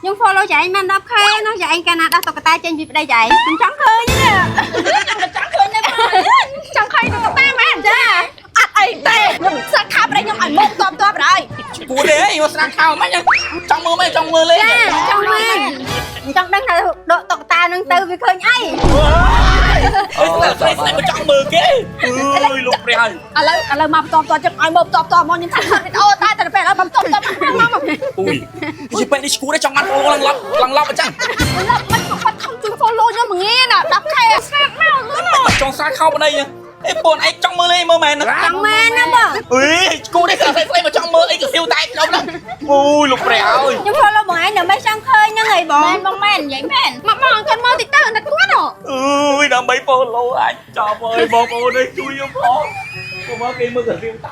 ខ្ញុំ follow ចែងបាន 10K ណាចែងកាលណាដោះតុក្កតាចេញពីប្តីចែងខ្ញុំចង់ឃើញទេ ចង់ឃើញនៅចង់ឃើញតុក្កតាមែន ចា អត់អីទេខ្ញុំសាក់ខាប្តីខ្ញុំឲ្យមកតបតបហើយ គួរទេមកស្រាខោមិនចង់មើលមិនចង់មើលលេង ចាចង់មែនចង់ដឹងថាដកតុក្កតានឹងទៅវាឃើញអី អើយស្រីស្រីមកចង់មើលគេអើយលោកព្រះហើយ ឥឡូវមកតបតបចឹងឲ្យមកតបតបមកខ្ញុំថាវីដេអូតែតែពេលឥឡូវមកតបតបមកមក អូយជាពេកនេះឈួរទេចង់បាន follow ឡើងឡប់ឡើងឡប់អញ្ចឹង ឡប់មិនគាត់ខំជួយ follow ខ្ញុំមួយងាណា 10K ស្អាតមកលឿន ចង់ស្រាខោប្តីអេពូនឯងចង់មើលលេងមើលមែនណា ចង់មែនណាបង អេគូនេះស្រីស្រីមកចង់មើលអីក៏ស៊ីវតែខ្ញុំហ្នឹងអូយលោកព្រះអើយ ខ្ញុំ follow បងឯងដើម្បីចង់ឃើញហ្នឹងហីបង មែនបងមែននិយាយមែន មកមកគាត់មកតិចទៅអាណិតគាត់ហ៎ អើយដើម្បី follow អញចប់អើយបងប្អូនអើយជួយខ្ញុំផងកុំមកគេមើលក៏ស៊ីវតែ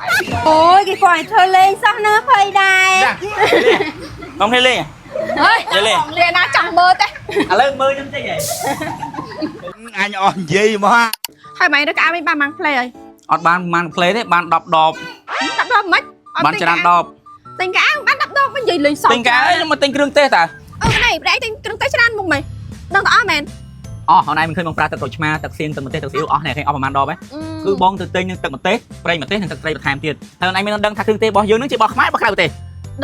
អូយគេគាត់ឲ្យធ្វើលេងសោះហ្នឹងភ័យដែរ ចាងំលេង ហើយលេណាចង់មើលទេ ឥឡូវមើលខ្ញុំតិចហី អញអស់និយាយមក ហើយម៉េចទៅក្អាវិញបានម៉ាំង play ហើយ អត់បានប្រហែល play ទេបាន10ដប 10ដបមិន បានច្រើនដប ទិញកាបាន10ដបមិននិយាយលេងសោ ទិញកាអីខ្ញុំមកទិញគ្រឿងទេសតា អឺនេះប្តីទិញគ្រឿងទេសច្រើនមុខម៉េចដឹងតអស់មែន អស់អូនឯងមិនឃើញបងប្រើទឹកក្រូចឆ្មាទឹកសៀងទឹកម្ទេសទឹកស៊ីអ៊ូអស់ណែឃើញអស់ប្រហែលដបហ៎គឺបងទៅទិញនឹងទឹកម្ទេសប្រេងម្ទេសនិងទឹកត្រីបន្ថែមទៀតហើយអូនឯងមានដឹងថាគ្រឿងទេសរបស់យើងនឹងជារបស់ខ្មែររបស់ក្រៅប្រទេស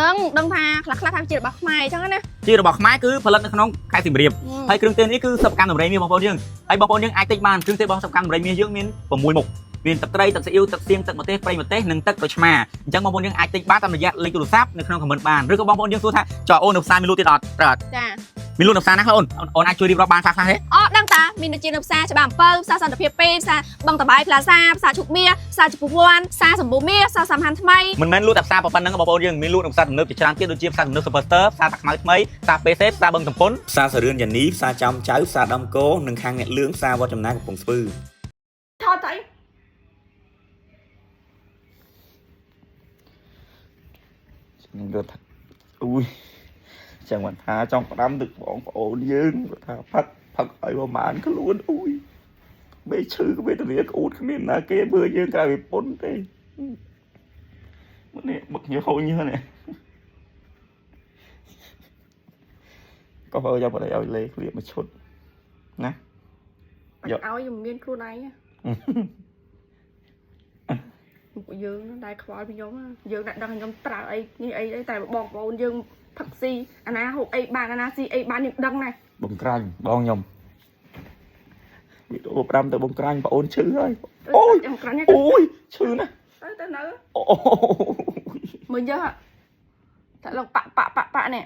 ដឹងដឹងថាខ្លះខ្លះថាជារបស់ខ្មែរអញ្ចឹងណា ជារបស់ខ្មែរគឺផលិតនៅក្នុងខេត្តសៀមរាបហើយគ្រឿងទេសនេះគឺសិប្បកម្មដំរីមាសបងប្អូនយើងហើយបងប្អូនយើងអាចទិញបានគ្រឿងទេសរបស់សិប្បកម្មដំរីមាសយើងមាន6មុខមានទឹកត្រីទឹកស៊ីអ៊ូទឹកសៀងទឹកម្ទេសប្រេងម្ទេសនិងទឹកក្រូចឆ្មាអញ្ចឹងបងប្អូនយើងអាចទិញបានតាមរយៈលេខទូរស័ព្ទនៅក្នុង comment បានឬក៏បងប្អូនយើងសួរថាចុះអូននៅផ្សារមានលក់ទៀតអត់ត្រូវអត់ ចា មានលក់នៅផ្សារណាខ្លះអូនអូនអាចជួយរៀបរាប់បានខ្លះខ្លះទេ អូដឹងតាមានដូចជានៅផ្សារច្បារអំពៅផ្សារសន្តិភាព2ផ្សារបឹងតបាយផ្លាសាផ្សារឈូកមាសផ្សារជពុះវ័នផ្សារសម្បូរមាសផ្សារសំហាន់ថ្មី មិនមែនលក់តែផ្សារប៉ុណ្្នឹងបងប្អូនយើងមានលក់នៅផ្សារទំនើបជាច្រើនទៀតដូចជាផ្សារទំនើប Super Star ផ្សារតាខ្មៅថ្មីផ្សារ PC ផ្សារបឹងតំពុន ផ្សារសរឿនយ៉ានីផ្សារចំចៅផ្សារដំកោនិងខាងអ្នកលឿងផ្សារវត្តចំណាកំពង់ស្ពឺ ថតទៅអី ខ្ញុំយល់ថាអូយចឹងមិនថាចង់ផ្ដាំទឹកបងប្អូនយើងគាត់ថាផឹកផឹកឲ្យប្រមាណខ្លួនអូយបេឈឺក៏វេទនាក្អួតគ្មានណាគេមើលយើងក្រៅពីពុនទេនេះបុកញើសហូរញើសនេះក៏ឲ្យយកបដិឲ្យលេឃ្លៀបមួយឈុតណា យក ឲ្យខ្ញុំមានខ្លួនឯងពួកយើងដែរខ្វល់ពីខ្ញុំយើងដាក់ដឹងខ្ញុំប្រើអីនេះអីអីតែបងប្អូនយើងផឹកស៊ីអាណាហូបអីបានអាណាស៊ីអីបានខ្ញុំដឹងណាស់ បងក្រាញ់បងខ្ញុំវីដេអូ5ទៅបងក្រាញ់បងអូនឈឺហើយអូយ ខ្ញុំក្រាញ់ អូយឈឺណាស់ ទៅទៅនៅ អូ មើលយើតែលោកប៉ាក់ប៉ាក់ប៉ាក់ប៉ាក់នេះ